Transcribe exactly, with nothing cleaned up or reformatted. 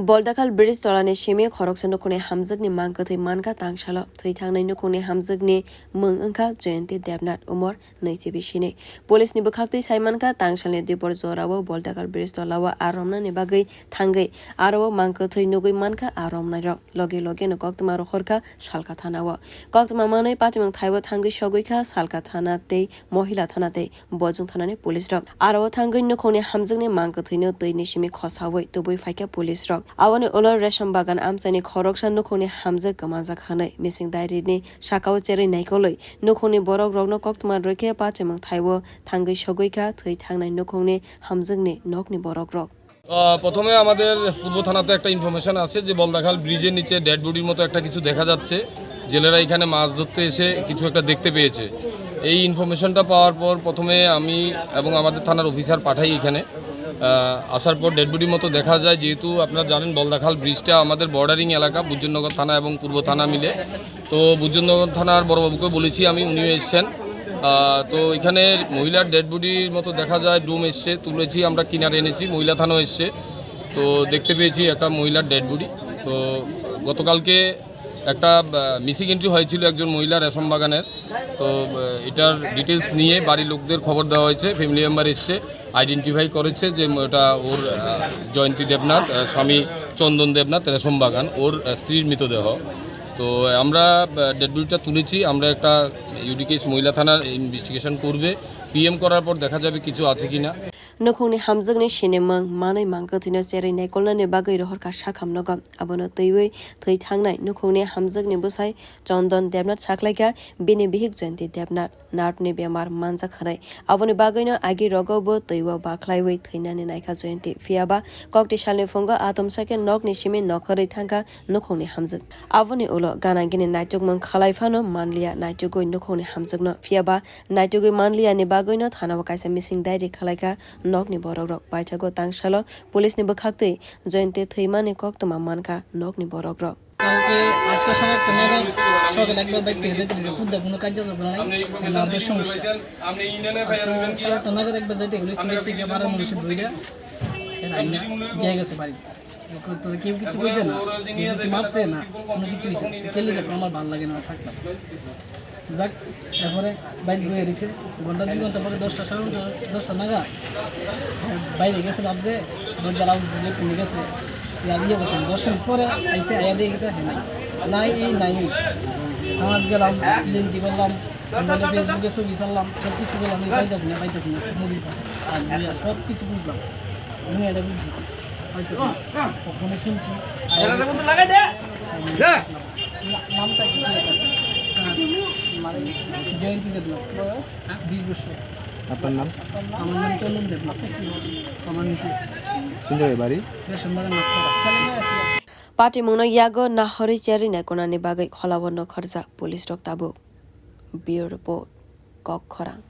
Boldakhal bridge tolani simi khoroksa nukhungni hamjwkni mang kwthwi mankha tangsalo. Thwi thangnai nukhungni hamjwkni mung wngkha Jayanti Debnath, umor naichi bisini. Police ni bwkhaktwi saimankha, tangsalni dipor jorao Boldakhal bridge tolao aa romnani bagwi thangwi aro mang kwthwi nugwi mankha aa romnairok. Logi logi no koktwma rohorkha Salka thanao. Koktwma manwi pachimung thaibo thangwi sogwi kha Salka thana tei Mohila thana tei Bojong thanani police rok. Aro thangwi nukhungni hamjwkni mang kwthwino twi ni simi khosawi tubui phaikha police rok. Aboni ulo Resham Bagan amchaini khoroksa nukhungni hamjwk kwmanjak hwnwi missing diary ni sakao cherwi naikolwi nukhungni borok rokno koktwma rwkhe pachimung thaibo thangwi sogwi kha thwi thangnai nukhungni hamjwkni nokni borok rok. আহ, প্রথমে আমাদের পূর্ব থানাতে একটা ইনফরমেশন আছে যে বলদাখাল ব্রিজের নিচে ডেড বডির মতো একটা কিছু দেখা যাচ্ছে, জেলেরা এখানে মাছ ধরতে এসে কিছু একটা দেখতে পেয়েছে। এই ইনফরমেশনটা পাওয়ার পর প্রথমে আমি এবং আমাদের থানার অফিসার পাঠাই এখানে। আহ, আসার পর ডেড বডির মতো দেখা যায়, যেহেতু আপনারা জানেন বলদাখাল ব্রিজটা আমাদের বর্ডারিং এলাকা, বুজ্জনগর থানা এবং পূর্ব থানা মিলে। তো বুজ্জনগর থানার বড়বাবুকে বলেছি আমি, উনিও এসছেন। আহ, তো এখানে মহিলার ডেড বডির মতো দেখা যায়, ড্রোন এসছে, তুলেছি আমরা, কিনারে এনেছি, মহিলা থানাও এসছে। তো দেখতে পেয়েছি একটা মহিলার ডেড বডি। তো গতকালকে একটা মিসিং এন্ট্রি হয়েছিল একজন মহিলা রেশম বাগানের। তো আহ, এটার ডিটেলস নিয়ে বাড়ির লোকদের খবর দেওয়া হয়েছে, ফ্যামিলি মেম্বার এসছে, আইডেন্টিফাই করেছে যে ওটা ওর, আহ, জয়ন্তী দেবনাথ, আহ, স্বামী চন্দন দেবনাথ, রেশম বাগান, ওর আহ, স্ত্রীর মৃতদেহ। তো আমরা ডেড বডিটা তুলেছি, আমরা একটা ইউডিকেস মহিলা থানার ইনভেস্টিগেশন করবে। পিএম করার পর দেখা যাবে কিছু আছে কিনা। Nukhungni hamjwkni sinimung manwi mang kwthwino cherwi naikolnani bagwi rohorkha sakham nogo. Abono twiwi thwi thangnai nukhungni hamjwkni bwsai Chondon Debnath saklaikha, bini bihik Jayanti Debnath nerve ni bemar manjak hwnwi. Aboni bagwino agi rogo bo twibo bakhlaiwi thwinani naikha Jayanti. Phiyaba kokti salni phungo atomsakhe nokni simi nokhorwi thangkha nukhungni hamjwk. Aboni ulo ganagini naitukmung khalai phano manliya naitugwi nukhungni hamjwkno. Phiyaba naitugwi manliyani bagwino thanao kaisa missing diary khalaikha nokni borokrok. Paithago tangsalo police ni bwkhaktwi Jayanti thwimani koktwma mankha nokni borokrok. কালকে আটটা সাড়ে আটটা নাগাদ সকালে একবার বাইক থেকে যেতে গেলে খুব কোনো কাজ যাবে না, নার্ভের সমস্যা। আটটা সাড়ে আটটা নাগাদ একবার যেতে গেলে পুলিশ থেকে বারো মানুষের ধরে রান্না দিয়ে গেছে বাড়ি। ওকে, তোরা কেউ কিছু কইছে না, কেউ কিছু মারছে না, কোনো কিছু হয়েছে না। তো কেলে দেখো, আমার ভালো লাগে না, থাকলাম। যাক, এরপরে বাইক বয়ে রয়েছে, ঘন্টা দুই ঘন্টা পরে দশটা, সাড়ে নটা, দশটা নাগাদ বাইরে গেছে, ভাবছে দরজার আওয়াজ দিলে পুলিশ গেছে। ইয়া, ইয়ে করছে, দশ মিনিট পরে আইসে, আইয়া দিয়ে এটা হ্যাঁ নাই, নাই এই নাই ওই। আমার গেলাম, লিঙ্কি করলাম, মোবাইলে ফেসবুকে ছবি ছাড়লাম, সব কিছু করলাম, আমি পাইতেছি না, পাইতেছি না, মুভি আর ইয়া, সব কিছু বুঝলাম, আমি এটা বুঝছি, পাইতেছি না। ফোনে শুনছি, আইয়া গেছে। না-, নামটা কি? জয়ন্তী দেবনাথ, বিশ বছর। আপনার নাম? আমার নাম চন্দন দেবনাথ, আমার মিসেস। কোন জায়গায় বাড়ি? রেশন বাগান Nathpara. Patimungno yago nahorwi cherwi naikolnani bagwi kholao nokharjak police rok tabuk. Bureau Report, Kok Khorang.